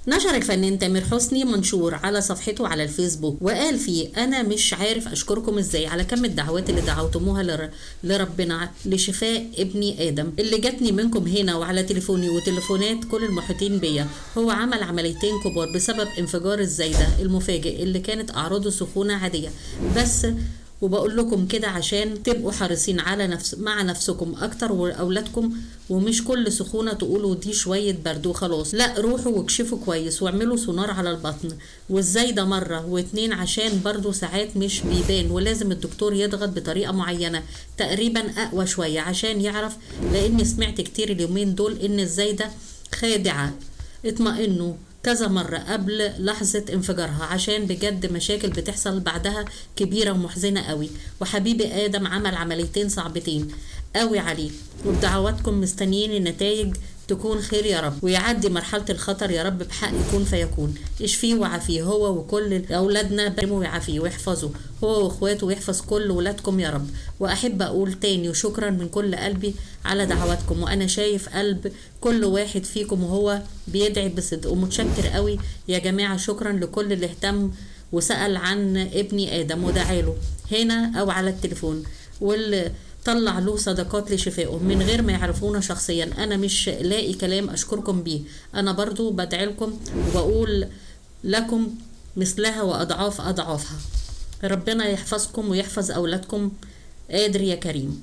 نشر الفنان تامر حسني منشور على صفحته على الفيسبوك وقال فيه: أنا مش عارف أشكركم إزاي على كم الدعوات اللي دعوتموها لربنا لشفاء ابني آدم اللي جاتني منكم هنا وعلى تليفوني وتليفونات كل المحيطين بيا. هو عمل عمليتين كبار بسبب انفجار الزايدة المفاجئ اللي كانت أعراضه سخونة عادية بس، وبقول لكم كده عشان تبقوا حريصين على نفس مع نفسكم اكتر واولادكم، ومش كل سخونة تقولوا دي شوية برد وخلاص، لا روحوا واكشفوا كويس واعملوا سونار على البطن والزايده مرة واتنين عشان برضو ساعات مش بيبان، ولازم الدكتور يضغط بطريقة معينة تقريبا اقوى شوية عشان يعرف، لاني سمعت كتير اليومين دول ان الزايدة خادعه. اطمئنوا كذا مرة قبل لحظة انفجارها عشان بجد مشاكل بتحصل بعدها كبيرة ومحزنة قوي. وحبيبي آدم عمل عمليتين صعبتين قوي عليه، وبدعواتكم مستنيين النتائج تكون خير يا رب، ويعدي مرحلة الخطر يا رب بحق يكون فيكون. اشفيه وعافيه هو وكل أولادنا، برموا ويعافيه ويحفظه هو واخواته ويحفظ كل ولادكم يا رب. وأحب أقول تاني وشكرا من كل قلبي على دعواتكم، وأنا شايف قلب كل واحد فيكم وهو بيدعي بصدق، ومتشكر قوي يا جماعة. شكرا لكل اللي اهتم وسأل عن ابني آدم ودعاله هنا أو على التليفون، واللي طلع له صدقات لشفائه من غير ما يعرفونا شخصيا. أنا مش لاقي كلام أشكركم بيه، أنا برضو بدعي لكم وبقول لكم مثلها وأضعاف أضعافها. ربنا يحفظكم ويحفظ أولادكم، قادر يا كريم.